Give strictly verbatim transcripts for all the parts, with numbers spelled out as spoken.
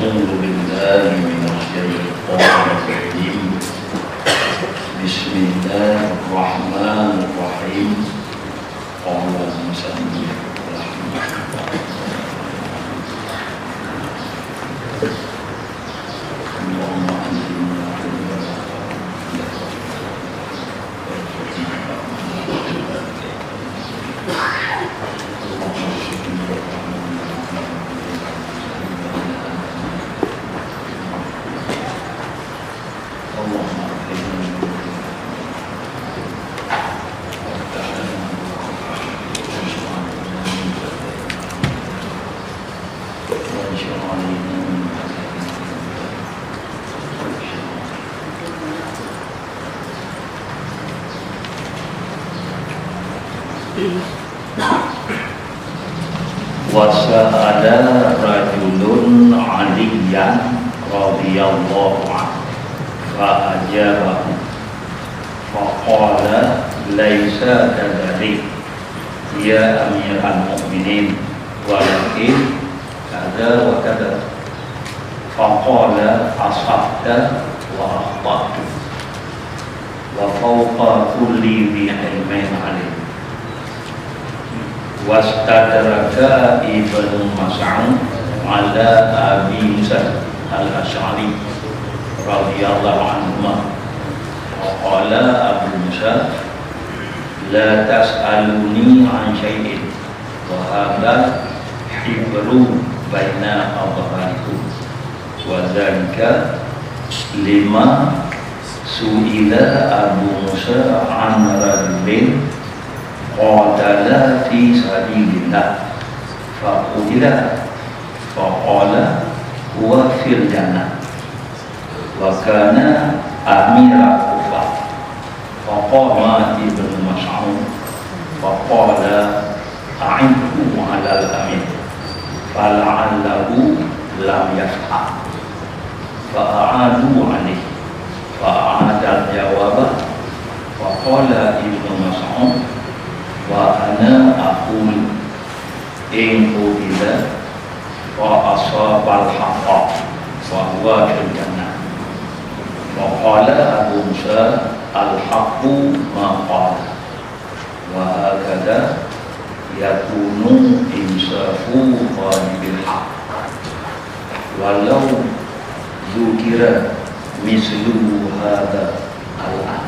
أعوذ بالله من الشيطان الرجيم. بسم الله الرحمن الرحيم. قال المصنف رحمه الله. اللهم أنزلنا وسأل رجل عليا رضي الله عنه فأجابه فقال: ليس كذلك يا أمير المؤمنين، ولكن كذا وكذا. فقال: أصبت وأخطأت، وفوق كل ذي علم عليم. واستدرك ابن مسعود على أبي موسى الأشعري رضي الله عنهما، وقال أبو موسى: لا تسألوني عن شيء، وهذا حبر بين أظهركم، وذلك لما سئل أبو موسى عن رجل قاتل في سبيل الله فقتل، فقال: هو في الجنة، وكان أمير الكوفة. فقام ابن مسعود فقال: أعده على الأمير، فلعله لم يفهم. فأعادوا عليه، فأعاد الجواب، فقال ابن مسعود: وأنا أقول: إن قتل فأصاب الحق فهو في الجنة. وقال أبو موسى: الحق ما قال، وهكذا يكون إنصاف طالب الحق، ولو ذكر مثل هذا الآن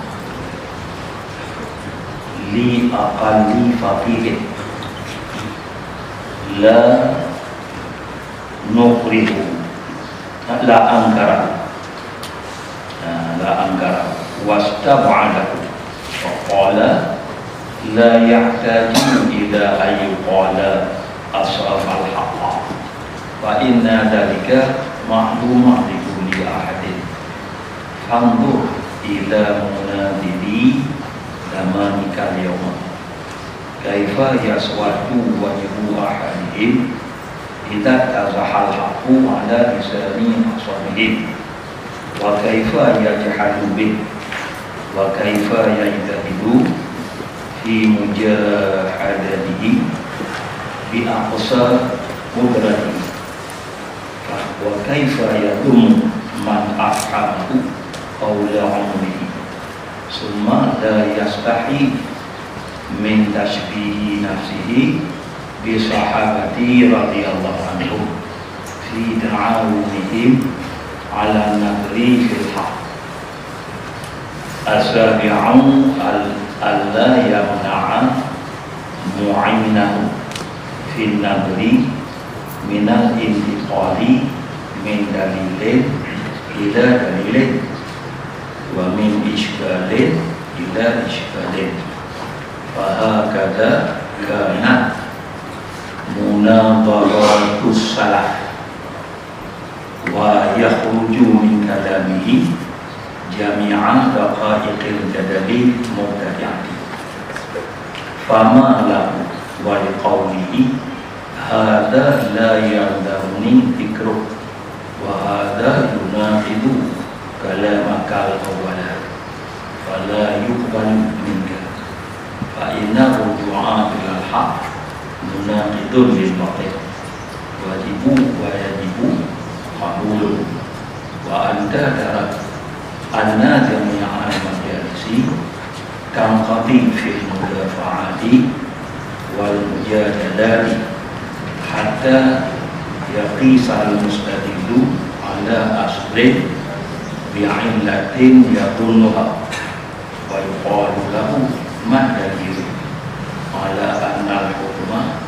لأقل فقيه لا نكره، لا أنكره، لا أنكره، واستبعده، فقال: لا يحتاج إلى أن يقال أصاب الحق، فإن ذلك معلوم لكل أحد. فانظر إلى مناظري زمانك اليوم، كيف يسود وجه أحدهم إذا اتضح الحق على لسان أصمهم، وكيف يجهر به، وكيف يجتهد في مجاهدته بأقصى قدرته، وكيف يذم من أفهمه طول عمره، ثم لا يستحي من تشبيه نفسه بالصحابة رضي الله عنهم في تعاونهم على النذر في الحق. السابع، ألا يمنع معينه في النذر من الانتقال من دليل إلى دليل، ومن إشكال إلى إشكال، فهكذا كانت مناظرات السلف، ويخرج من كلامه جميع دقائق الجدل المبتدعة، فما له ولقوله هذا لا يلزمني ذكره، وهذا يناقض كلامك الأول، فلا يقبل منك، فإن الرجوع إلى الحق مناقض للباطل، واجب ويجب قبول Tanqadi fil mudafa'ati wal mujadalati hatta yaqisal mustadillu ala aslin bi'illatin yadhunnuha, wa yuqalu lahu, "Mad dalil ala annal hukma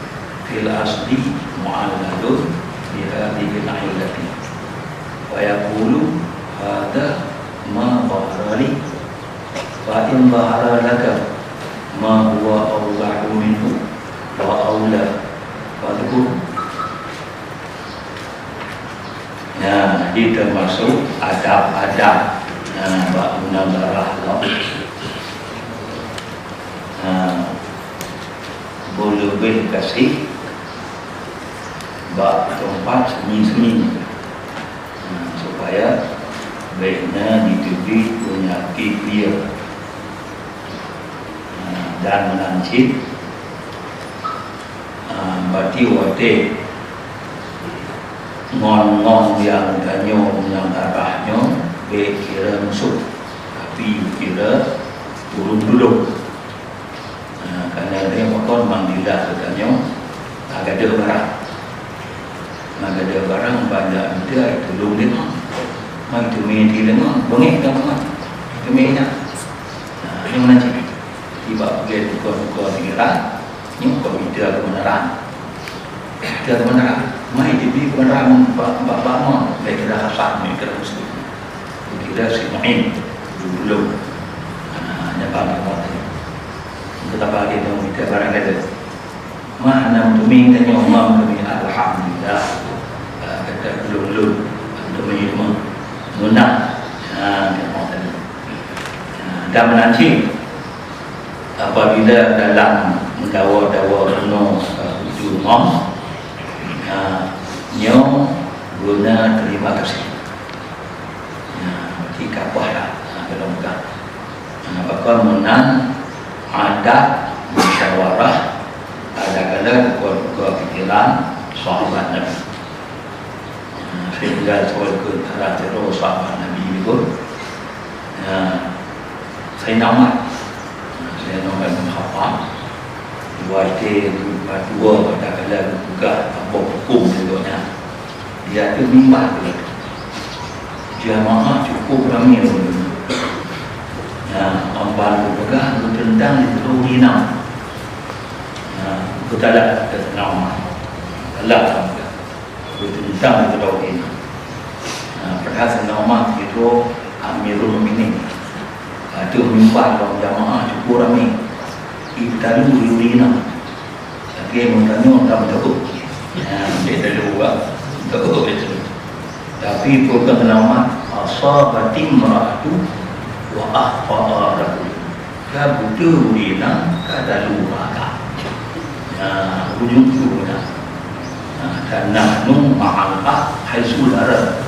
fil asli mu'allalun bi hadhihil illati?" Wa yaqulu, "Hadha ma dhahara li." Fa in dhahara laka ma huwa awdahu minhu wa aula, fadhkur. Nah, jadi termasuk adab-adab, nah, bak munazarah lom. Nah, beuleubeh gaséh bak teumpat semi-semi. Nah, supaya bék na jiteubiet peunyakét liar. Nah, dan meunan cit, ah, berarti watée ngon-ngon nyang tanyoe munazarah nyoe bék kira musoh, tapi kira tulông-tulông. Nah, karena dia pakon manggila geutanyoe, ah, gadoh barang. Nah, gadoh barang banyak mita tulông lé ngon. Ngon teumé di lé ngon, beungéh ka ngon. Teumé nyan. Nah, nyoe meunan cit. Tiba peuget buka-buka pikiran, nyoe kok mita kebenaran. Mita kebenaran. Mai jibi kebenaran bak, bak, bak mon, baik kira kasar, baik kira muslim. Kira si Mu'in, dulu. Nah, nyan bang kemote. Kita bagi dong mita barang gadoh. Mah hana meuteumé tanyoe mam kami, alhamdulillah. Ah, kata ulôn-ulôn, meuteumé mah. Nuna. Ha, tengok tadi. Ha, dan meunan cit, apabila dalam meudawa-dawa runoe, eh, uju rumoh, ha, nyoe guna terima kasih. Ha, berarti kapah lah. Ha, dalam pegang. Nah, pakon meunan adat musyawarah, adakala tukar-tukar pikiran sahabat Nabi. Nah, sehingga sahabat keu antara sidroe sahabat Nabi nyoe, nah, Saidina Umar. Nah, Saidina Umar bin Khattab, watée geuba dua adakala geupeugah saboh huköm di gobnyan. Di ateueh mimbar tu. Jamaah cukup ramé lom. Nah, amban geupeugah geuteundang di sidroe ureueng inong. Nah, geutalak keu Saidina Umar. Talak geuteundang di sidroe ureueng inong. Nah, padahai Saidina Umar sidroe Amirul Mukminin. Ateueh mimbar lom jamaah cukup ramé. Ih, talu ureueng inong. Lagèe meutanyoe ka meuteupeu. Nah, dia talu, ah. Meuteupeu itu. Tapi peue kheun Saidina Umar, "Asabatimra'atu wa akhta'a rajul." Ka beutôi ureueng nyan ka talu maka. Nah, ujong tu dah. Nah, dan nahnu ma'al haq haitsu nara.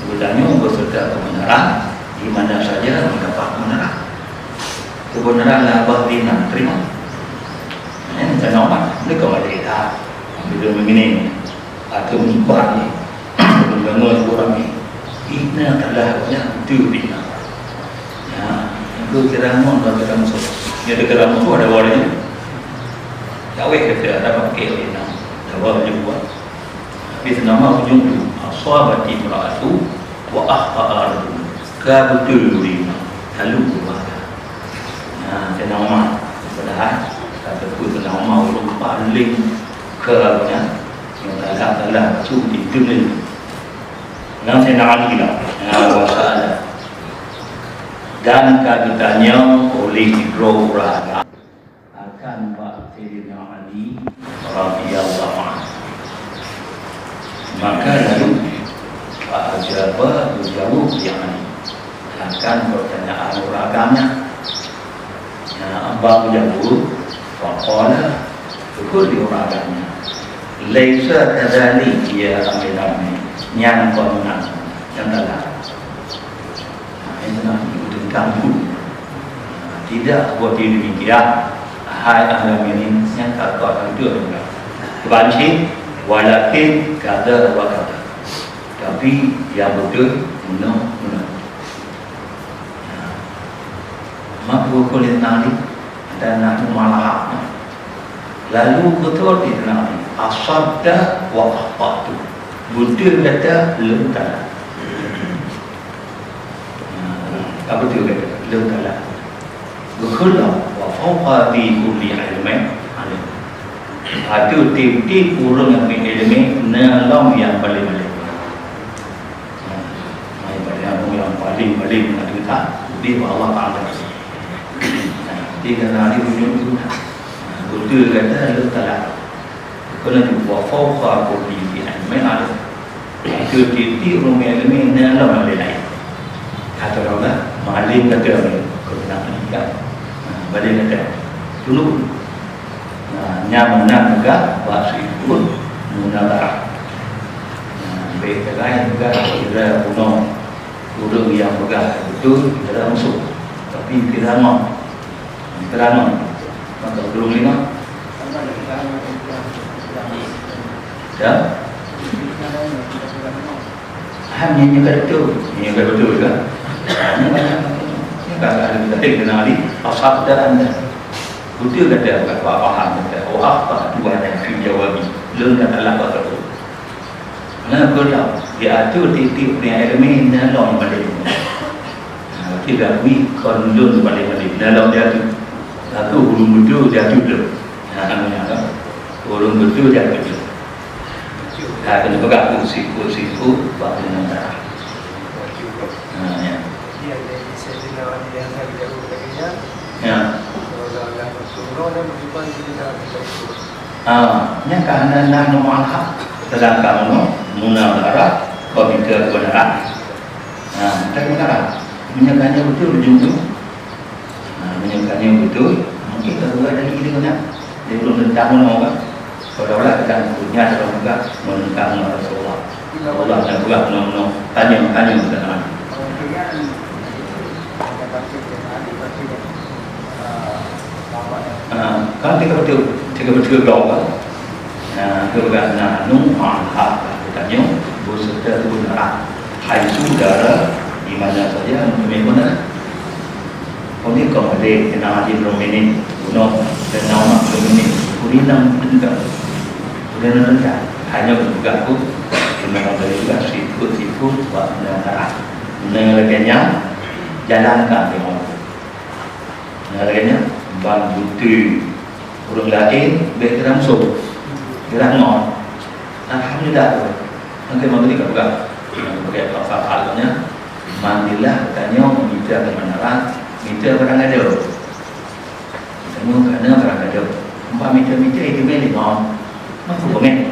Geutanyoe beuseureuta keubeunaran di mana saja meudapat keubeunaran. Keubeunaran lam babah ureueng nyan, teurimong. Nyan keunoe, nyoe ka balik dah. Bila meugining, ateueh mimbar nyoe, deungoe ureueng ramé. Inna talah nyan beutôi ureueng nyan. Ya, nyan kira ngon bak kira musoh. Nyan kira musoh ada awak laén. Jaweueb kata, ada pakai ureueng nyan. Ada awak laén buat. Tapi seunama ujong tu, asabatimra'atu wa akhta'a rajul. Ka beutôi ureueng nyan, lalu geuba. Nah, Saidina Umar, padahai ka teupeue Saidina Umar ureueng paléng keu nyan, nyang galak-galak bacut di dunia. Nang Saidina Ali lah. Nah, wasa'ala. Dan ka geutanyong oleh sidroe ureueng agam akan bak Saidina Ali radhiyallahu anhu. Maka lalu fa ajaba, geujaweueb lé Ali akan pertanyaan ureueng agam nyan. Nyan, bak geujaweueb, faqala, geukheun lé ureueng agam nyan, "Laisa kadzalik ya Amiral Mukminin." Nyan kon meunan, nyan galak. Nah, itu nah, itu tentang itu. Nah, tidak boleh demikian. Hai Amiral Mukminin, nyan ka kau tentu juga. Banci, walakin kada wa kada. Tapi yang betul, meunoe, meunoe. Nah. Apa kau lihat nadi? Ada nak malah. Lalu betul dia nadi. Asabta wa akhta'ta. Betul kata leuntara. Apa tu kata? Leuntara. Bekhulaf wa fauqa dzi kulli ilmin alim. Ateueh tieb-tieb ureuëng nyang ilmi na lom nyang paléng-paléng. Nah, nyang paléng, nyang paléng-paléng na teuka di Allah Taala. Nah, di dalam di ujung tu. Nah, betul kata leuntara. Keuneuk wa fauqa kulli dzi ilmin alim. Keu tieb-tieb ureuëng ilmi na lom lé laén. Kata Allah, malim kata Allah, keu nak ikat. Ha, malim kata. Tunduk. Ha, nyan meunan peugah bak sifeut munazarah. Ha, bèk keurai peugah kira bunoe ureuëng nyang peugah beutôi kira musoh. Tapi kira ngon Keterangan. Maka ureuëng lima. Ya. Hanya nyoe ka beutôi. Nyoe ka beutôi kan? Nyoe ka, nyoe ka ada kita tengok kena hari. Asal kita anda. Betul kata, bukan apa-apa kata. Oh, apa Tuhan yang fi jawabi. Leuh kata lah kata tu. Nah, betul. Di atur titik yang elemen dalam pada Ha, tapi gakui kon lôn paléng-paléng. Dalam dia tu, aku ureuëng beutôi dia tu tu. Ha, anu nya kan. Ureuëng beutôi dia tu tu. Ha, kena peugah tu siku-siku bak dengan darah. Ha, ya. Ya. Ha, nya ka hana na nomor hak. Sedangkan meunoe, muna darah, komite kebenaran. Ha, tak kebenaran. Meunyoe ka nyoe beutôi ujong tu. Ha, meunyoe ka nyoe beutôi, mungkin ka geulah jadi ide nyan. Dia belum tentang meunoe kan. Seolah-olah kita punya dalam juga menentang Rasulullah. Allah nak buat meunoe-meunoe. Tanya, tanya kita nak. Ha, kan tiga betul, tiga betul dong kan. Nah, keubiasaan nahnu ma'al haq, tanyoe beuseutôt keubeunaran. Haitsu dara, di mana saja, meuteumé beuna. Kami kong lé, kena haji belum ini, gunong, kena umat belum ini, kurinang tentang, kurinang tentang. Hanya berpegang pun, kena kong lé juga, sikut-sikut, buat keubeunaran. Meunyoe lagèe nyan, jalankan deungon. Meunyoe lagèe nyan, ban beutôi. Ureuëng laén bèk kira musoh, kira ngon. Alhamdulillah tu. Mungkin memberi kepegang. Sebagai fakta alamnya, mandilah tanyoe mita kebenaran, mita barang gadoh. Tanyoe kana barang gadoh. Empat mita-mita itu bèk lima. Mampu bengeng.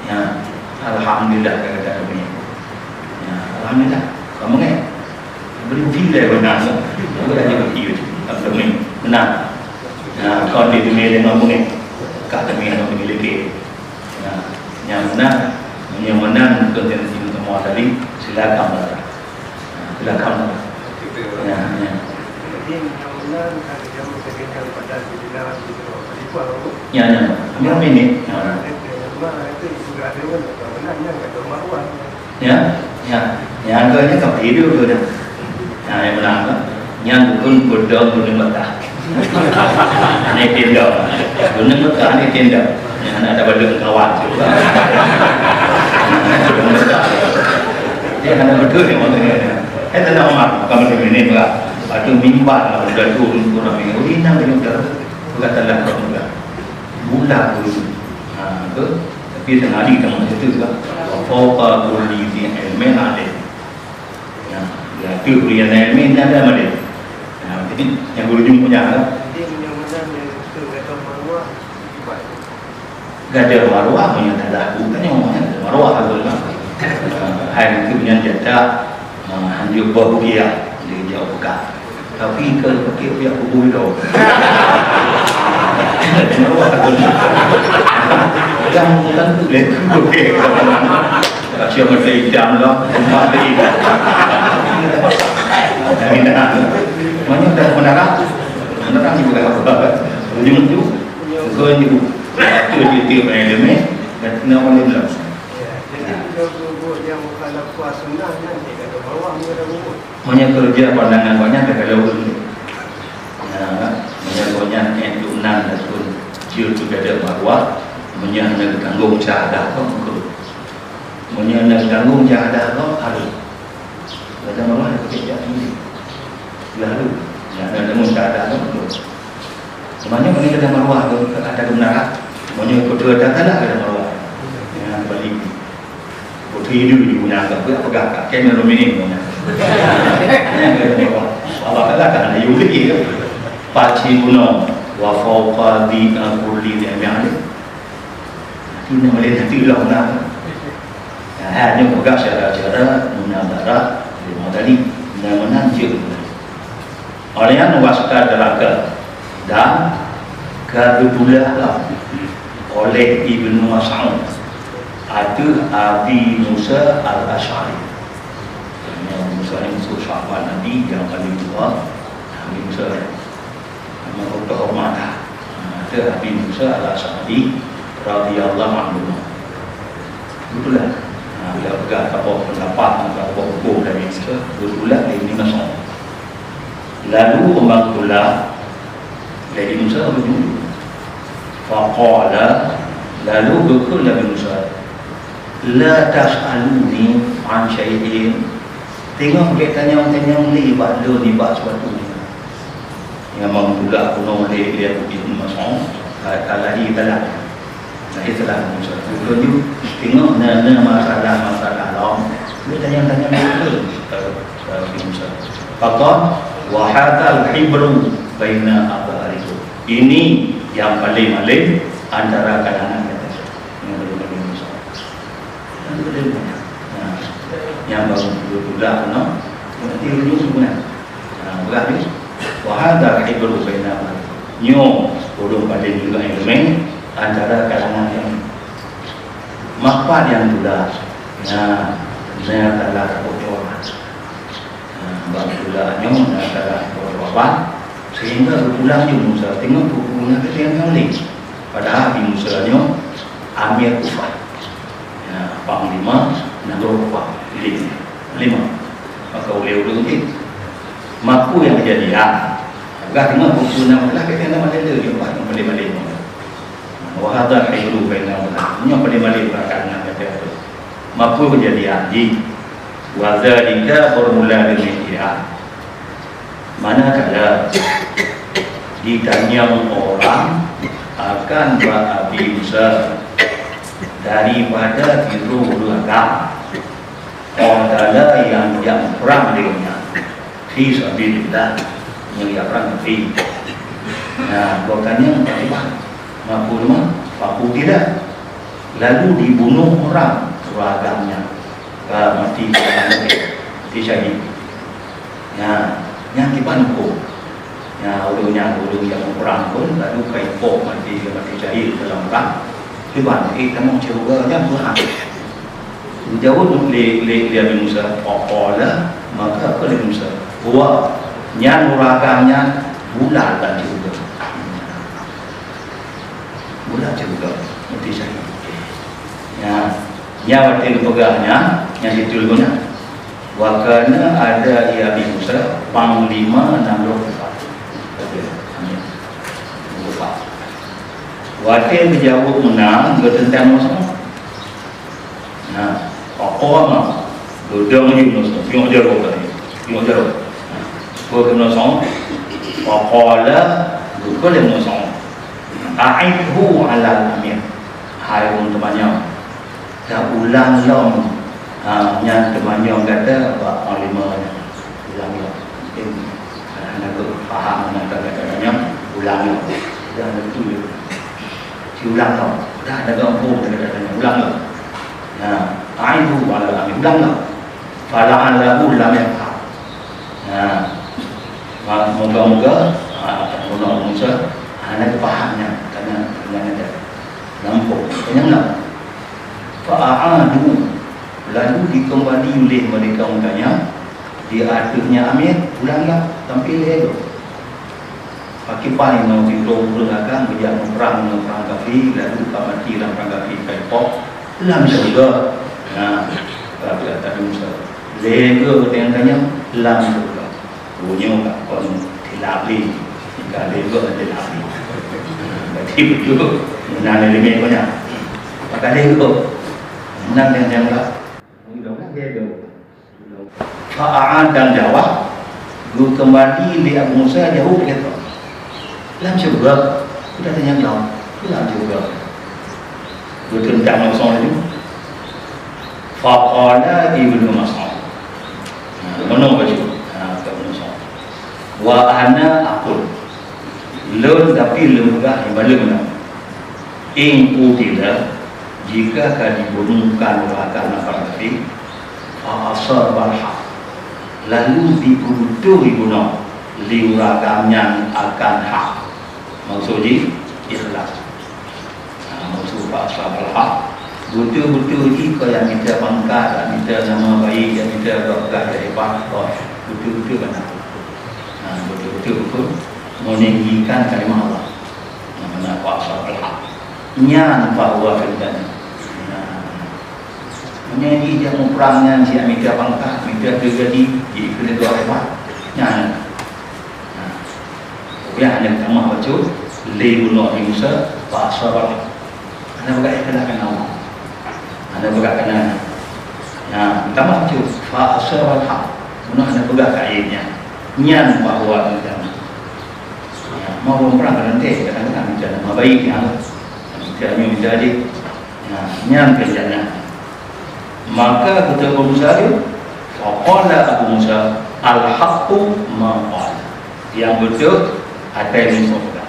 Ya, alhamdulillah kata-kata kami. Ya, alhamdulillah. Kamu bengeng. Beri uji dia benar. Aku dah jadi uji. Aku demi. Benar. Nah, kon di dunia dengan bunyi. Kah demi dengan bunyi lagi. Nah, yang menang, yang menang bukan yang sini semua tadi, silakan lah. Nah, silakan lah. Ya, ya. Ya, ya. Ambil ini. Ya. Ya, ya. Yang agaknya tak tidur tu dah. Nah, yang menang tu. Nyan dukun beudong gunong Mekah. Ni tindong. Gunong Mekah ni tindong. Nyan anak dah badut kawan. Gunong Mekah. Dia hana beutôi yang maksudnya. Eh, tenang, Mak. Kamu ni, ni, Mak. Atau mimbar lah, udah turun, turun, turun. Uri nang, dia udah. Udah telah, udah. Bulan dulu. Ha, tu. Tapi tengah hari tengah situ juga. Wa fauqa kulli dzi ilmin alim. Ya, ya, tu kuliah ilmin ni ada alim. Ya, jadi yang berujung punya lah. Jadi, mudah-mudahan yang betul kata maruah, Gata maruah meunyoe teulah bukan nyoe, maruah agama. Hai itu nyan jata, ah, hanjeuet boh rupiah, dia jauh peugah. Tapi ke pakai pihak kubu itu. Maruah agama. Yang tentu dia kubu. Kasih mata hitam lah, mati. Amin. Mana dah menara? Menara ni bukan apa. Ujung tu, bukan tu. Itu tiap-tiap orang yang lemah, dan kena orang yang lemah. Ya, jadi, kita buat yang mukhalafah sunnah, nanti kata bawah, mula dah buat. Meunyoe keureuja pandangan banyak, tak ada ulun. Nyan nyang keunan langsung jeuet keu Gajah Marwah, meunyoe hana geutanggong syahadah keu makhluk. Meunyoe hana geutanggong syahadah keu harus. Gajah Marwah ada kecek jak sendiri. Lalu, nyan hana geutanggong syahadah keu makhluk. Meunyoe meunyoe Gajah Marwah keu ada geumeunara, meunyoe keu dua tanda Gajah Marwah. Nyan balik. Beutôi idu di guna ka, peugah ka, kena rumini guna. Allah Taala ka hana yuli. Paci gunong, wa fauqa di kulli ni'matin. Hati na malin hati ulang na. Nah, hanya peugah cara-cara munazarah lima kali. Mudah-mudahan jeuet. Óh lheueh nyan wastadraka, dan ka geutulak lom oleh Ibnu Mas'ud ateueh Abi Musa Al-Asy'ari. Karena Abi Musa ni musuh sahabat Nabi nyang paling tua. Abi Musa memang terhormat. Ateueh Abi Musa Al-Asy'ari radhiyallahu anhu. Beutulak. Ha, bila peugah saboh pendapat, saboh huköm dari Musa, beutulak dari Ibnu Mas'ud. Lalu memang tulak dari Musa beutulak. Faqala, lalu geukheun Nabi Musa, "La tas'aluni an syai'in." Teungoh bék tanyong-tanyong lé bak lôn nibak suatu nyan. Nyang meutulak keunoe lé, lé Ibnu Mas'ud, ka, ka lari galak. Lari galak Musa. Ulôn nyoe teungoh na, na masalah-masalah lom, nyoe tanyong-tanyong ulôn, kata Musa. Faqala, "Wa hadzal hibru baina adhhurikum." Ini yang paling malem antara kalangan gata. Nyoe lagèe Musa. Nyoe lagèe Musa. Nah, nyang baru dua bulan, no? Nanti ujung bulan. Nah, bulan ni. Wa hadzal hibru bainahuma. Nyoe ureueng paling jeuet ileumèe antara kalangan nyan. Mapa nyang tulak? Nah, na salah saboh jaweuban. Nah, bak tulak nyoe na salah saboh jaweuban, sehingga geupulang jeuet Musa teungoh geupulang keu nyang laén. Padahai Abi Musa nyoe amir Kufah. Nah, panglima nanggroe Kufah. Jadi, panglima. Maka ulèe ureueng jih. Maka nyang jadi, ha. Peugah teungoh buku enam belas, kata nama dia, dia buat yang paling-paling. Wa hadzal hibru bainahuma. Nyoe paling-paling berakan dengan kata tu. Maka kejadian jih. Wa dzalika, bermula demikian. Manakala ditanyong orang akan bak Abi Musa daripada sidroe ureueng agam, orang nyang jak perang dengan fi sabilillah, nyang jak perang fi. Nah, bukan yang beriman. Maka, maka tidak. Lalu dibunuh orang ureueng agam nyan. Ka mati, mati syahid. Nyan, nyan kiban huköm. Nyan, ureueng nyan, ureueng nyang meurang pun, lalu ka ipok mati, mati syahid dalam perang. Kiban, eh, tamong syeuruga nyan peue hal? Geujaweueb lé, lé, lé Nabi Musa, "Faqala," maka apa lé Musa? "Huwa," nyan ureueng agam nyan, "bulan lam syeuruga." Bulan syeuruga, mati syahid. Nyan, nyan watèe geupeugah nyan, nyan situl guna. Wa kana ada ia Abi Musa, panglima nanggroe Kufah. Kufah. Watèe geujaweueb meunan, geuteuntang Musa. Nah, faqama, geudong jih Musa, nyok jaroe tadi. Nyok jaroe. Nah, peue kheun Musa? Faqala, geukheun lé Musa, "A'idhu 'alal amir." Hai ureueng teumanyong, Taulang lom, ha, nyan teumanyong gata bak panglima nyan. Ulang lom. Mungkin hana geuh paham meunan gata tanyong, ulang lom. Ulang lom tu. Siulang lom. Dah, dah geuh muphom gata tanyong, ulang lom. Nah, a'idhu 'alal amir, ulang lom. Fala'allahu lam yafham. Nah, ma-, moga-moga, ha, Musa hana geupaham nyan, karena, karena nyan dah. Nampak, tanyong lom. Fa'a'adu, lalu dikembali uleh mereka meutanyong di ateueh nyan amir, ulang lom, sampai lhèe goe. Pakriban inoe sidroe ureueng agam geujak meuprang ngon prang kafé, lalu ka maté lam prang kafé ka ipok, lam syeuruga. Nah, ka, ka, ka, lhèe goe tanyong-tanyong, lam syeuruga. Meunyoe ka kon khilaf lé. Kali dua nanti nabi. Berarti betul. Menang dari lima banyak. Kali dua. Menang yang yang lah. Fa'a'ad dan jawab, geukeumbali lé Abu Musa jaweueb lagèe nyoe. Lam syeuruga, kita tanya lom, lam syeuruga. Beuteuntang langsung laju. Faqala Ibnu Mas'ud. Nah, meunoe bacut. Nah, Ibnu Mas'ud. Wa ana aqul. Lôn, tapi lôn peugah, iban lôn meunan. In qutila, jika ka dibunuh kan ureueng nafar tadi, fa asabal haq, lalu dipeubeutoe bunoe lé ureueng agam nyan akan hak. Maksud jih, ikhlas. Ha, maksud fa asabal haq, beutôi-beutôi jih keu nyang mita pangkat, nyang mita nama baik, nyang mita gagah, nyang hebat, oh, beutôi-beutôi kan. Ha, beutôi-beutôi beutôi meninggikan kalimah Allah. Nah, fa asabal haq. Nyan bahwa keudaan. Nah, meunyoe jih nyang muprang nyan siat mita pangkat, mita keudadi, jih keuneuk hebat. Nyan. Nah, ya, hana tamah bacut, lé bunoe Nabi Musa, fa asabal haq. Hana peugah ikhlas keu Allah. Hana peugah keu Allah. Nah, tamah bacut, fa asabal haq. Bunoe hana peugah keu ayat nyan. Nyan bahwa kita. Ya, mau ureueng prang kadang teh, kadang-kadang kita nama baik nyan. Kita nyoe jadi. Nah, nyan keuh jannah. Maka kata Abu Musa, faqala Abu Musa, "Al-haqqu ma qala." Yang beutôi, atai Musa peugah.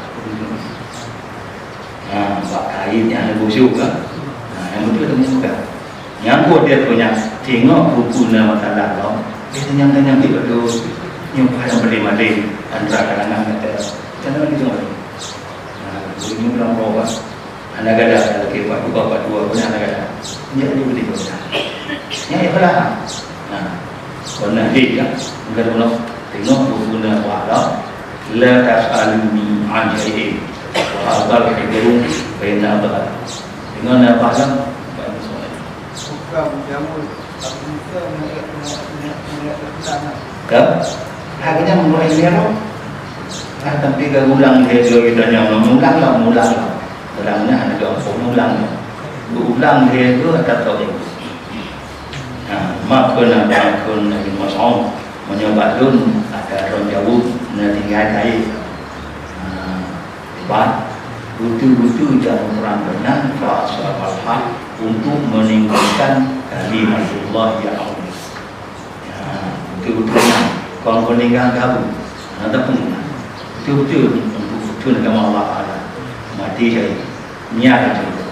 Ha, bak kayèe nyan ada busuk kan? Ha, yang beutôi ada Musa peugah. Nyang buet dia punya, tengok buku na masalah lom. Dia tanyang-tanyang dia betul. Nyoe payah beli mali antara kalangan kata. Jangan lagi tengok. Ha, bunyi dalam bawah. Hana gada, lagi empat dua, empat dua, hana gada. Nyak ni boleh gada. Nyak ya lah. Nah, warna hijau, enggak ada. Tengok buku na wala, la tas'aluni an syai'in. Wa hadzal hijru baina abad. Tengok na bahalam, bukan soal. Bukan jamu, tapi bukan nak, nak, nak, nak, nak, nak. Kan? Akhirnya menurut ilmu, ah, tapi geulang lé, geulang lah, ulang lah. Ulangnya hana jaweueb, ulang. Ulang lé tu akan tahu. Nah, maka Nabi, maka Nabi Mas'ud meunyoe bak lôn ada droe jaweueb na tinggai kayèe. Nah, hebat. Beutôi-beutôi jamu perang meunan fa asabal haq untuk meninggikan kalimatullah ya Allah. Ya, beutôi-beutôi nyan. Kon peuninggai kabu. Nah, tapi beutôi-beutôi untuk beutôi agama Allah Taala. Mati syahid. Nyan beutôi.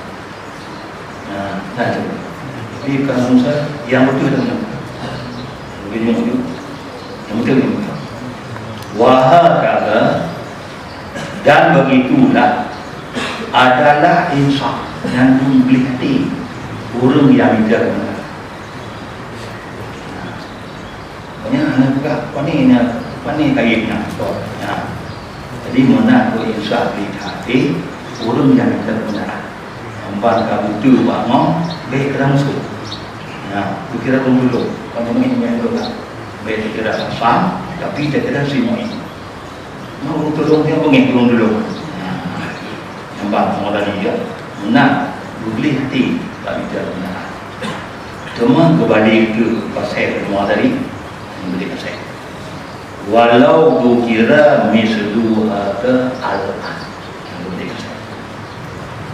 Nah, nah, itu. Tapi kalau Musa, yang beutôi dengan lebih jauh. Yang beutôi dengan. Wa hakadha, dan begitulah adalah insaf nyang dum gleh até ureueng nyang mita keubeunaran. Maknanya hana peugah, "Pane na, pane kayèe na." Ya. Jadi meunan keu insaf gleh até ureueng nyang mita keubeunaran. Ban ka beutôi bak ngon, bèk kira musoh. Ya, kira ureueng dulu. Kamu ni main dulu lah. Bèk kira pasang, tapi kira si main. Mau tolong dia bengeh tolong dulu. Nah, nampak mau tadi ya. Nah, boleh hati tak bicara benar. Cuma kembali ke pasal semua tadi, kembali pasal. Walau dukira mislu hadza al-an. Kembali pasal.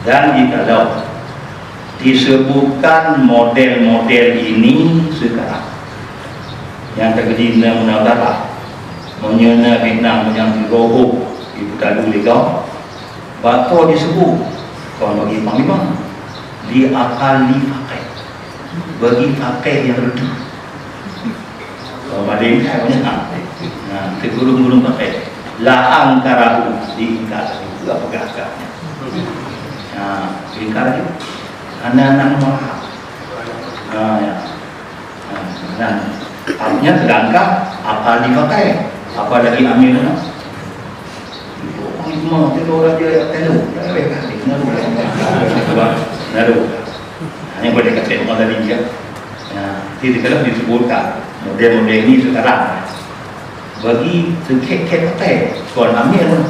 Dan jikalau disebutkan model-model ini sekarang, yang terjadi dalam munazarah, meunyoe na fitnah meunyoe diroboh, dipeukalu lé gob, bak disebut, kon bagi panglima, li aqalli faqih, bagi faqih yang redup. Kalau pada ini saya punya, nah, itu gurung-gurung faqih. La angkarahu, diingkar, itu apa gagahnya? Nah, diingkar itu. Anak-anak mahal. Nah, ya. Nah, artinya sedangkan apa dipakai, apalagi amir mana? Itu orang semua itu orang dia yang tahu. Dah lebih kan? Naruh. Naruh. Hanya boleh kata orang tadi dia. Nah, jadi kalau disebutkan model-model ini sekarang bagi sengkhet-khet pakai tuan amir mana?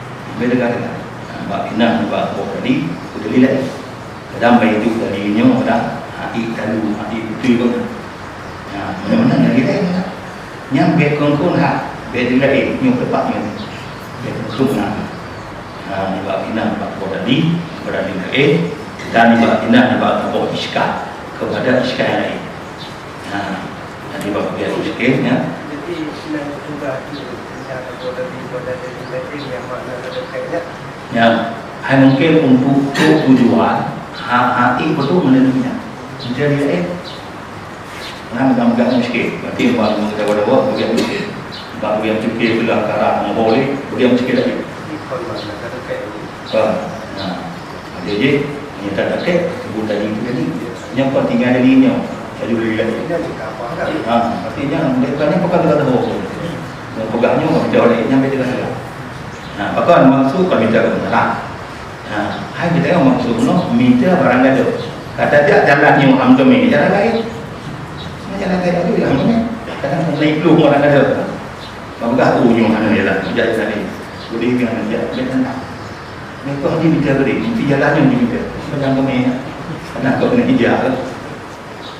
Beda kan? Ha, bak inah, bak boh tadi, beutôi laén. Kadang bayi tu tadi nyoe dah, ha, ik talu, ha, ik beutôi pun. Ha, mana-mana lagi laén. Nyang bèk kon-kon ha, bèk di laén, nyoe teumpat nyoe. Bèk kon-kon ha. Ha, nibak inah, nibak boh tadi, berada laén. Dan nibak inah, nibak boh iskal, kepada iskal yang lain. Ha, jadi bak biar miskin, ya. Jadi, sinan petugas tu, yang ada boh tadi, boh tadi, lain yang makna ada kaitannya. Ya, hai mungkin untuk tu tujuan, ha, hati betul menentunya. Jadi, eh, nah, megang-megang miskin. Berarti, bak megang-megang, bak megang miskin. Bak megang miskin, bela karak, mengkoli, megang miskin lagi. Ikon makna ada kaitannya. Ha, nah. Jadi, nyata takek, sebut tadi tu tadi. Nyang penting ada di nyoe. Jadi, boleh lagi. Ha, artinya, mereka ni bukan kata bohong. Yang pegang nyoe, macam orang yang beda. Nah, apa maksud kami tak kena? Nah, hai kita yang maksud no, minta barang gaduh. Kata dia jalan nyoe, am kami, jalan lain. Nah, jalan lain tu, yang mana? Kadang naik belum orang gaduh. Bang pegang, oh, nyoe, mana jalan? Jalan lain. Boleh dengan dia, dia kan tak. Mereka ni minta beri, mesti jalan yang diminta. Macam kami, anak kau kena hijau.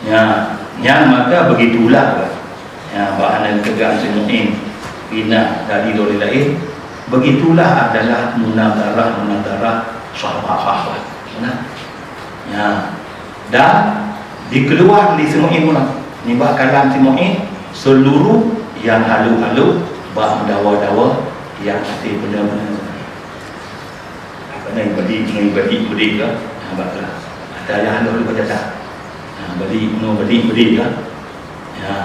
Ya, yang maka begitulah. Ya, bahana tegang si Mu'in, inah tadi dari lain. Begitulah adalah munazarah-munazarah sahabat-sahabat. Nah. Ya. Dan dikeluar di si Mu'in pula. Nibak kalam si Mu'in, seluruh yang halu-halu bak dawa-dawa yang hati benar-benar. Apa ni, badi, badi, badi ke? Nah, baiklah. Dayah lôn beujadah. Ha, beli, meunoe beli, beli kan. Ya.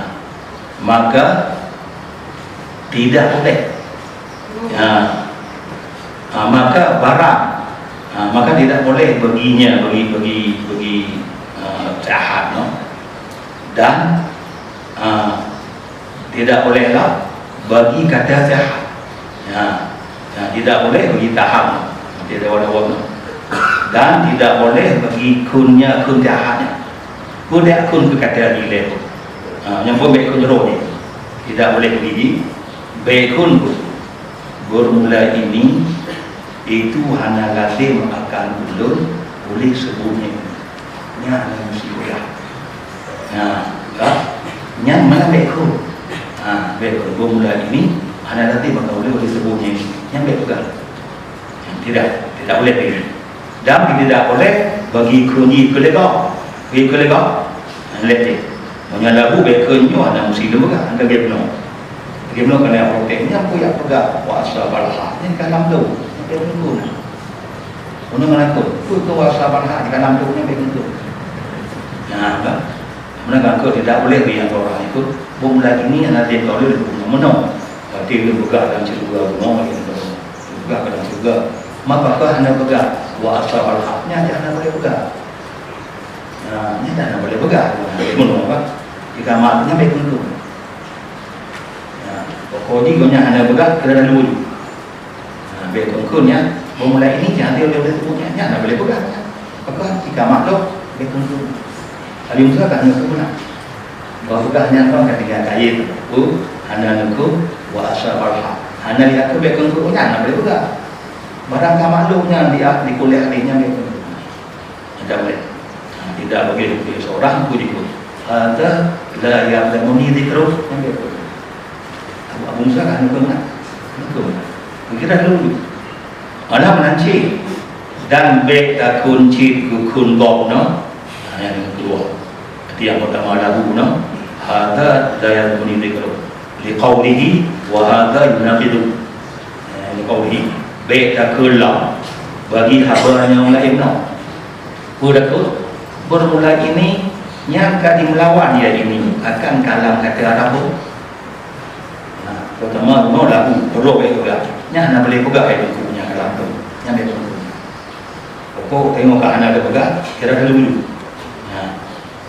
Maka tidak boleh. Ya. Ha, maka barang. Ha, maka tidak boleh baginya, bagi, bagi, bagi, uh, jahat, no. Dan, uh, tidak bolehlah bagi kata jahat. Ya. Ya, tidak boleh bagi tahap. Tidak ada orang. Dan tidak boleh bagi kunnya, kun jahatnya. Kun dia kun ke kata di level. Ha, yang pun baik kun roh ni. Tidak boleh bagi baik kun. Bermula ini, itu hana lazim akan ulôn oleh sebutnya. Nyan hana musibah. Nah, ka? Nyan mana baik kun. Ha, baik kun. Bermula ini, hana lazim akan ulôn oleh sebutnya. Nyan baik peugah. Tidak, tidak boleh bagi. Dan tidak boleh bagi kunci kelegok. Bagi kelegok. Leti. Meunyoe lagu bèk keu nyoe hana meusidroe ka, hana lagèe bunoe. Lagèe bunoe keuneuk protes, nyan peue jak peugah, wa asabal haq, nyan ka lam tu, nyan bèk keu nyan. Bunoe ngon aku, peue keu wa asabal haq, nyan ka lam tu, nyan bèk keu nyan. Nah, kan? Meunan kan keu tidak boleh bagi nyang orang ikut, bukon lagèe nyan hana lé tolong bunoe meunoe. Berarti dia peugah dalam syurga bunoe, dia peugah dalam syurga. Maka keu hana peugah, wa asabal haq, nyan hana boleh peugah. Ha, nyan dah hana boleh peugah. Bunoe apa? Di kamar tu nyan bèk keu nyan. Ha, pokok jih gobnyan hana peugah, keu lalu. Ha, bèk keu nyan, bermula ini nyan dia boleh sebut nyan, nyan hana boleh peugah. Apa? Di kamar tu, bèk keu nyan. Tapi Musa tak hana peugah. Kalau peugah nyan kan ka tinggai kayèe tu. Oh, hana nukun, wa asabal haq. Hana lihat tu bèk keu nyan, hana boleh peugah. Barang ka maklum nyan di, di kuliah ni nyan bèk keu nyan. Tidak boleh. Ha, tidak boleh bagi seorang pun ikut. Hadza la ya'lamuni dzikruh. Kan dia ikut. Abu, Abu Musa kan ikut kan? Ikut. Mungkin dah dulu. Mana menanci? Dan bèk takun cit gukun gok, no? Ha, yang kedua. Arti yang pertama lagu, no? Hadza la ya'lamuni dzikruh. Liqaulihi wa hadza yunaqidu. Eh, liqaulihi. Bèk takheun lom bagi haba nyang laén nyoe. Peue takheun? Bermula ini, nyan ka jimeulawan ya ini akan kalam kata Arab tu. Nah, pertama, bunoe lagu, roh bèk peugah. Nyan hana boleh peugah ya buku nyan kalam tu. Nyan bèk peugah. Pokok tengok ka hana ada peugah, kira dulu. Nah,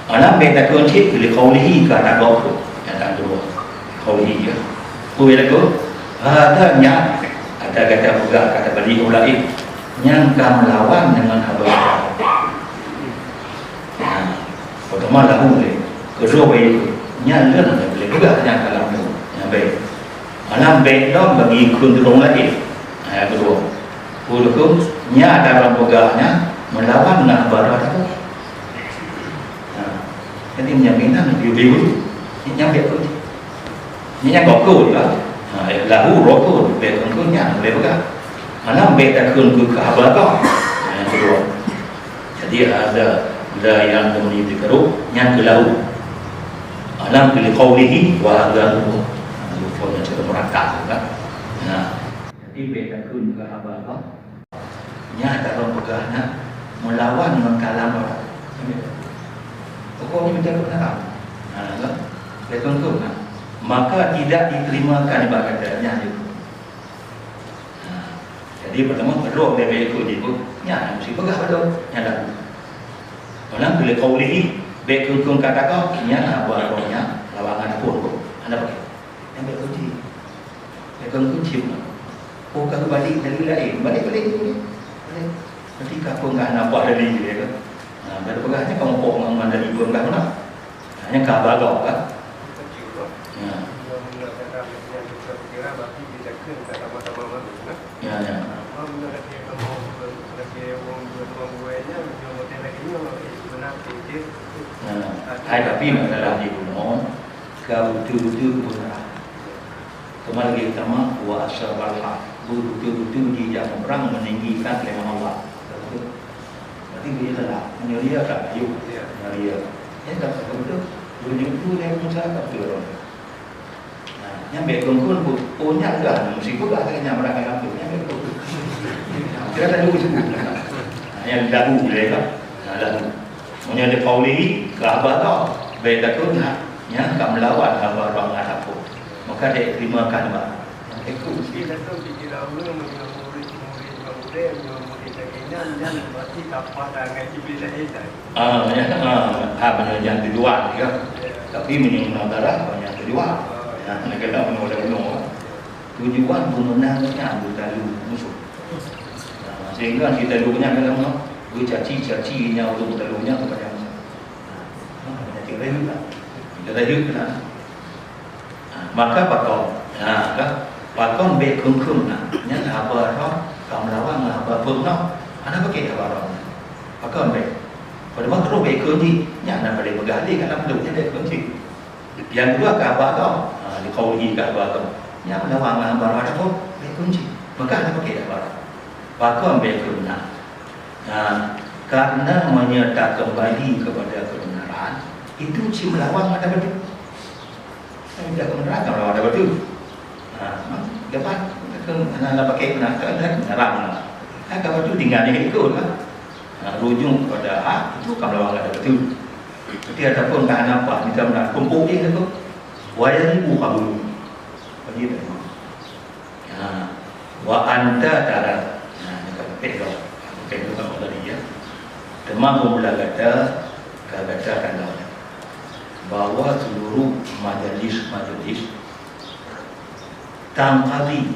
Alam bèk takheun cit, liqaulihi, ka tagok tu. Nyata dua. Qaulihi, ya. Peue lagu? Hadza nyan, ata gata peugah, kata bani ulama, nyan ka meulawan deungon haba. Nah, pertama lahu lé. Kedua baik. Nyan lé boleh peugah nyan kalam tu. Nyan baik. Alam bèk lom bagi kheun ureueng laén. Ayat kedua. Peue lagu? Nyan dalam peugah nyan meulawan deungon haba. Nah, jadi meunyoe meunan, biu-biu, nyan bèk kheun. Nyan gok kheun, kan? Ha, lahu roh kheun, bèk kheun kheun nyan, boleh peugah. Alam bèk takheun keu haba kah. Ha, nyang kedua. Jadi, hadza la ya'lamuni dzikruh, nyan keu lahu. Alam keu liqaulihi wa hadza lahu. Ha, lafaz nyang cukup meurakab, kan? Ha. Jadi, bèk takheun keu haba kah. Nyan dalam peugah nyan meulawan ngon kalam Allah. Pokoknya macam tu nak. Ha, kan? Dia tuntut nah. Maka tidak diterimakan ibarat kata nyan dia. Ha. Jadi pertama kedua dia bèk ikut dia pun. Nyan mesti peugah betul. Nyan dah. Malam bila qaulihi bèk kungkung kata kau nyan apa rohnya lawangan pun. Ada pakai. Yang bèk kunci. Bèk kungkung cium. Oh, ka geubalek dari laén. Balek, balek, balek, balek. Nanti ka peugah nabah dari dia kan. Nah, dari peugahnya kamu kok ngan dari peugah mana? Hanya ka bagau kan? Ya. Ya, ya. Ya. Hai, tapi masalah di gunung, ka betul-betul guna. Teuma lagèe tamah wa asabal haq, beutôi-beutôi jijak muprang meuninggikan keuleumah Allah. Berarti dia salah. Meunyoe dia ka, ayo. Meunyoe dia. Ya, tak betul. Beunyoe tu dia Musa tak betul. Nah, nyan bèk kongkon pun. Oh, nyan dah. Mesti peugah saya nyan barang kalam tu. Nyan bèk kongkon. Kira tak dulu sebut. Nah, yang lagu dia kan. Nah, Lalu, meunyoe di Pauli, keu haba roh, bèk takot na, nyan ka meulawan haba roh ngon haba. Maka dek terima keu haba. Nyang ikut. Tapi langsung dikira ureueng meunyoe murit-murit bak ulèe, meunyoe murit lagèe nyan, nyan berarti ka pada ngon Jibril alaihissalam. Ah, ya, ah, ha, meunyoe nyan tujuan, ya. Ya. Tapi meunyoe nyan darah, nyan tujuan. Ah. Ya, nak kata meunyoe ada gunung, tujuan peumeunang nyan beutalu musuh. Nah, sehingga kita dulu nyan dalam bercaci-caci nyan untuk beutalu nyan kepada musuh. Nah, penyakit rayu lah. Kita rayu lah. Ha, maka pakon. Ha, kan? Pakon bèk kheun-kheun na. Nyan haba roh ka meulawan ngon haba peunoh. Hana paké haba roh nyan. Pakon bèk. Pada waktu roh bèk kheun jih, nyan na paléng peugah lé ka lam lôn nyan bèk kheun jih. Nyang dua ka haba roh. Ha, di kaul jih ka haba roh. Nyan meulawan ngon haba roh ada pun bèk kheun jih. Maka hana paké haba roh. Pakon bèk kheun na. Ha, karena meunyoe takeumbali kepada kebenaran, itu cit meulawan ngon haba batul. Kan tidak kebenaran, kalau ada betul. Ha, memang dapat, hana pakai benar, kan, kan, haram lah. Kan, kalau tu tinggal dia ikut lah. Ha, rujuk kepada hak, itu kan lawan ada betul. Tapi ataupun tak nampak, kita benar, kumpul dia tu. Wayang ibu kamu. Bagi dia. Ha, wa anta tara. Ha, ni kan peh tu. Peh tu kan tadi, ya. Teuma mula gata, ka gata kandang. Bahwa seluruh majlis-majlis tangkali,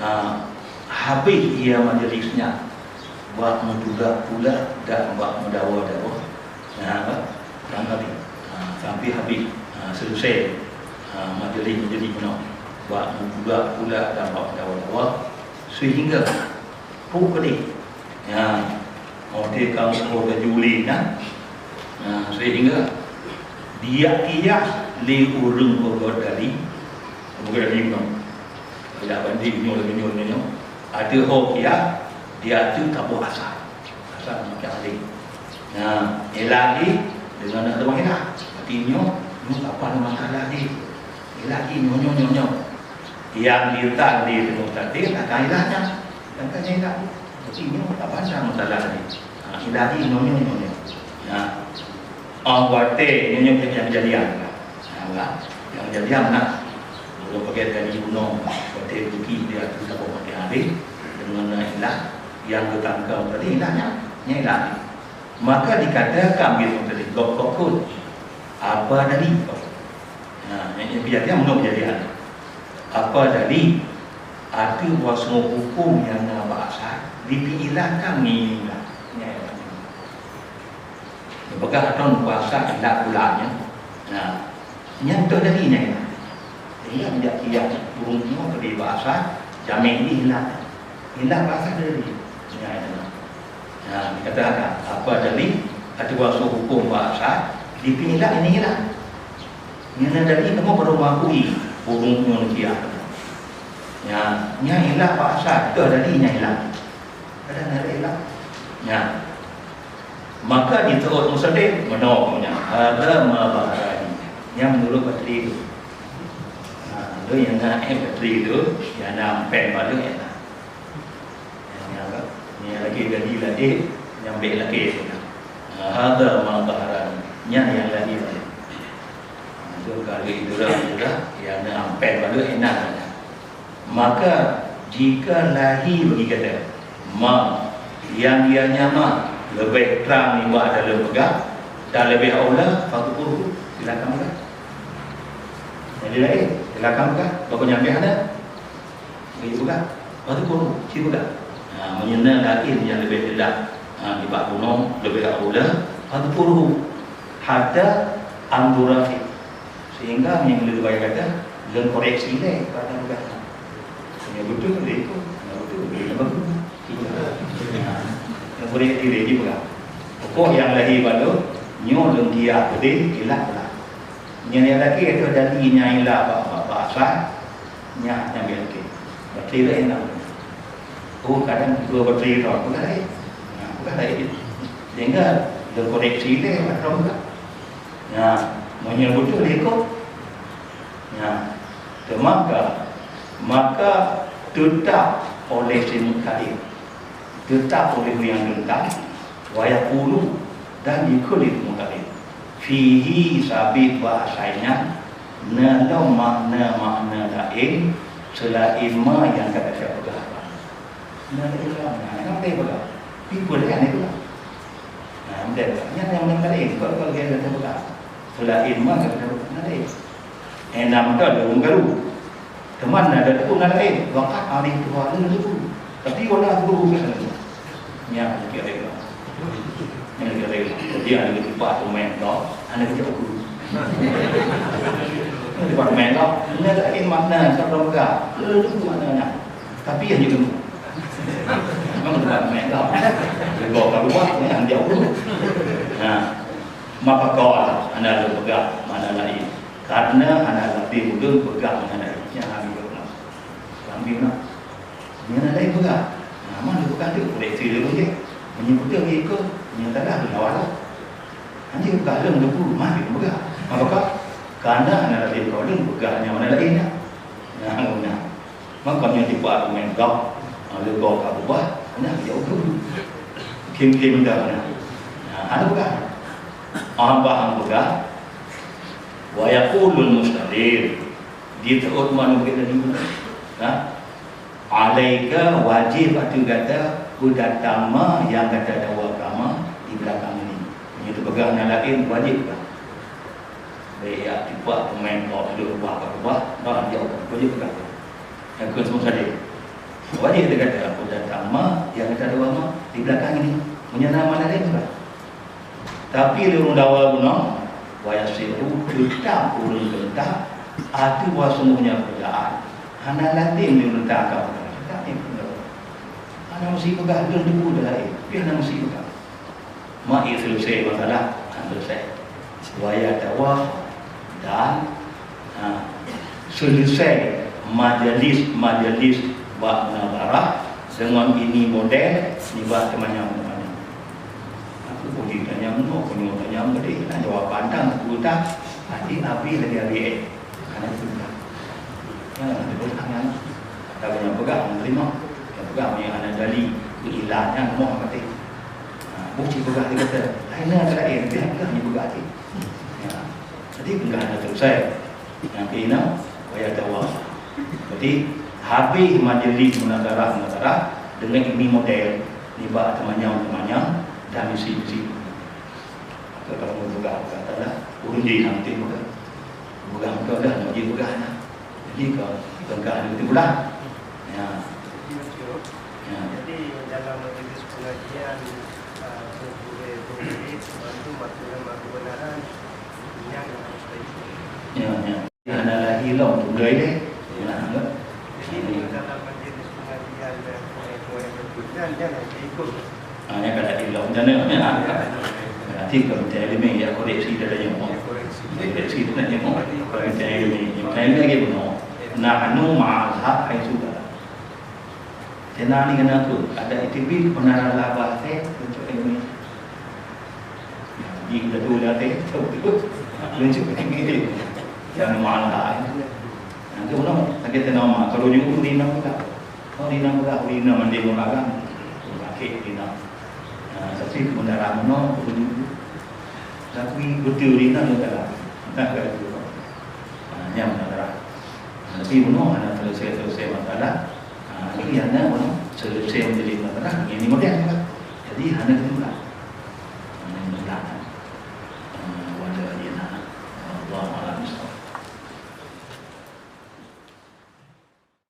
ha, habis ia majlis nyan bak meutulak pula dan bak meudawa-dawa. Nah, kan? Tangkali. Ha, sampai habis. Ha, selesai. Ha, majlis-majlis meunoe. Bak meutulak pula dan bak meudawa-dawa. Sehingga Peuet keudeh. Ya. Watèe ka meuko baju ulèe nyan. Ya, sehingga diyak kiyah lé ureueng peugöt dali, peugöt dali bunoe. Dak banding nyoe lagèe nyoe, lagèe nyoe. Ateueh ho kiyah, di ateueh taboh asai. Asai makan alèh. Ya, ilak lé deungon aneuk lôn ilak. Tapi nyoe, nyoe kapan masalah lé. Ilak lé nyoe, nyoe, nyoe, nyoe. Nyang diutak lé teungoh tadé, takkan ilak nyan. Takkan ilak. Jadi nyoe tak pandang masalah tadi. Ha, ilak lé nyoe, nyoe, nyoe, nyoe. Ha. Oh, watèe nyoe, nyoe nyang kejadian. Ha, lah. Nyang kejadian nah. Ulôn pakai tadi gunong, watèe duki dia tu tak pakai habis. Deungon ilak, nyang geutangkong tadi ilak nyan. Nyan ilak lé. Maka dikatakan biru tadi, gok-gok kut. Apa dari kau? Nah, yang, yang kejadian, menurut kejadian. Apa dari ateueh wasoe hukôm nyang na bak asai, dipiilakkan ngieng ilak. Nyan. Dipeugah atau puasa ilak bulan nyan. Nah, Nyan toh dari nyan. Sehingga bijak kiyak ureueng nyoe keudeh bak asai, jamèe jih ilak. Ilak bak asai dari. Nyan. Nah, dikatakan, apa dari ateueh wasoe hukôm bak asai, dipiilak ini ilak. Nyan dari kamoe baru mengakui ureueng nyoe kiyak. Nyan, nyan ilak bak asai, toh dari nyan ilak. Kadang ada ilak. Nyan. Maka disebut musaddiq, meunoe nyan. Hadza ma zaharani. Nyan menurut batri tu. Ha, tu nyang na, eh, batri tu, nyang na ampen bak lôn nyang na. Nyang, nyang apa? Nyang lagèe jadi lagèe, nyang bèk lagèe tu na. Ha, hadza ma zaharani. Nyan nyang lahé bak lôn. Ha, tu kalau itu dah, itu dah, nyang na ampen bak lôn nyang na. Maka, jika lahé bagi gata ma, nyang ianya ma leubeh trang nibak dalam peugah, dan leubeh aula, fadhkuruhu, silakan peugah. Jadi laén, silakan peugah, bak nyang bèk hana, bagi peugah, fadhkuruhu, ci peugah. Ha, meunyoe na laén nyang leubeh teulah, ha, nibak bunoe, leubeh aula, fadhkuruhu, hatta anzura fi Sehingga meunyoe lôn bayar gata, lôn koreksi lé kata peugah nyan. Meunyoe beutôi, lé ikôt. Meunyoe beutôi, lé ikôt. Lôn koreksi lé jipeugah. Pokok nyang lahé bak lôn, nyoe lôn kiyak peudeh, ilak peugah. Nyan nyang lakèe ateueh dali nyang ilak bak, bak, bak asai, nyan nyang bèk lakèe. Batri laén na. Oh, kadang dua batri droe, peugah laén. Nah, peugah laén. Sehingga lôn koreksi lé bak droe peugah. Nah, meunyoe beutôi lé ikôt, nah, teumaka, maka teutap oleh si meukalim, teutap oleh ureueng nyang teuntang, wa yaqulu, Dan jikheun lé mu'taqid, fihi, sabé bak asai nyan na lom makna-makna laén seulaén ma nyang ka gata peugah. Na lé lom, na, na lé peugah. Pi peue lé na peugah. Na, na lé peugah. Nyan nyang, nyang laén, kon, kon lagèe gata peugah. Seulaén ma nyang gata peugah, na lé. Eh, na meunan lôn karu. Teuma na lôn karu na laén. Waqat ari Tuhan lôn karu. Tapi wala guru ka lôn. Nyan lagèe laén. Nyan lagèe laén. Jadi, ada tipa pemain tau, ada kerja guru. Tipa pemain tau, na laén makna, tak tahu peugah. Lôn karu makna nyan. Tapi hana ilmu. Memang bukan main dah. Gol ka luar ni, hana jauh dulu. Nah, maka kau hana lôn peugah makna laén. Karena hana lôn peugah makna laén. Nyan hana jauh dulu. Hana jauh dulu. Nyan hana lôn peugah. Nah, mana lôn peugah tu? Boleh cerita dulu je. Meunyoe beutôi ikut, meunyoe salah, lôn lawan lah. Hana peugah lôn teupeu, mah lôn peugah. Maka kau, karena hana lôn peugah, lôn peugah nyang makna laén dah. Nah, nah. Maka nyoe tipa pemain gol, ha, lé gol ka berubah, hana jauh tu. Game-game dah hana. Ha, hana peugah. Ah, bah hana peugah. Wa yaqulul mustadil. Dia tahu mana bukit tadi. Ha? Alaika, wajib ateueh gata, peudatang ma nyang gata dawa kama di belakang ini. Nyoe teupeugah nyang laén, wajib peugah. Bèk jak tipa pemain gol, lheuh rubah ka rubah, bah jauh, wajib peugah. Nyang keu semua saja. Wajib teuh gata, peudatang ma nyang gata dawa ma di belakang ini. Meunyoe na ma laén, bah. Tapi lé ureueng dawa bunoe, wa yasiru, teutap ureueng teutap, ateueh bahwa sungguhnya perbedaan. Hana lazim lé ureueng teutap ka peugah. Teutap nyan peugah. Hana meusi peugah, lôn teupeu laén. Tapi hana meusi peugah. Ma seuleusoe masalah, hana seuleusoe. Wa yatawafa, dan, ha, seuleusoe majlis-majlis bak munazarah deungon ini model nibak teumanyong-teumanyong. Aku puji tanyong nyoe, puji tanyong gede, na jawab bantang geutak, hati abi lagi abi eh. Hana geutak. Ya, hana geutak nyan. Tapi nyang peugah hana teurimong. Nyang peugah nyang hana dali, keu ilah nyan moh maté. Ha, buci peugah di kata, lain na lain, dia peugah ni peugah cit. Ya. Jadi peugah hana seuleusoe. Nyang keunoe, wa yatawafa. Jadi habéh majlis munazarah-munazarah deungon ini model nibak teumanyong-teumanyong dan misi-misi. Maka kamoe peugah, peugah taklah, ureueng jih nyang tem peugah. Peugah beutôi dah, nyang jih peugah nah. Jadi ka, peugah ni beutôi pula. Ya. Ya. Jadi dalam majlis pengajian, ah, gurée-gurée itu bantu masukan kebenaran yang harus kita ikuti. Ya, ya. Hana lahé lom tu, beutôi deh. Nah, enggak. Jadi dalam majlis pengajian, eh, kuréng-kuréng itu, dan jangan diikut. Ha, nyan ka lahé lom, dan nyan, ha. Nanti komite ileumèe ya koreksi dah tanya. Koreksi dah tanya. Komite ileumèe, komite ileumèe lagi bunoe. Nahnu ma'al haq haitsu kana. Teuma ni keunan tu, ada itibik kebenaran laba teh untuk ilmu. Di udah tu dah teh, tu tu. Tunjuk ilmu. Yang mana? Nanti ulang lagi teuma kalau jumpa di nama kita. Kalau di nama kita, di nama dia orang kan. Pakai di nama. Nah, tapi kebenaran mana? Tapi betul di nama kita. Nah, kalau tu. Nah, yang mana? Tapi bunoe hana seuleusoe-seuleusoe masalah. Ha, jadi hana bunoe seuleusoe menjadi masalah, ini model juga. Jadi hana kesimpulan.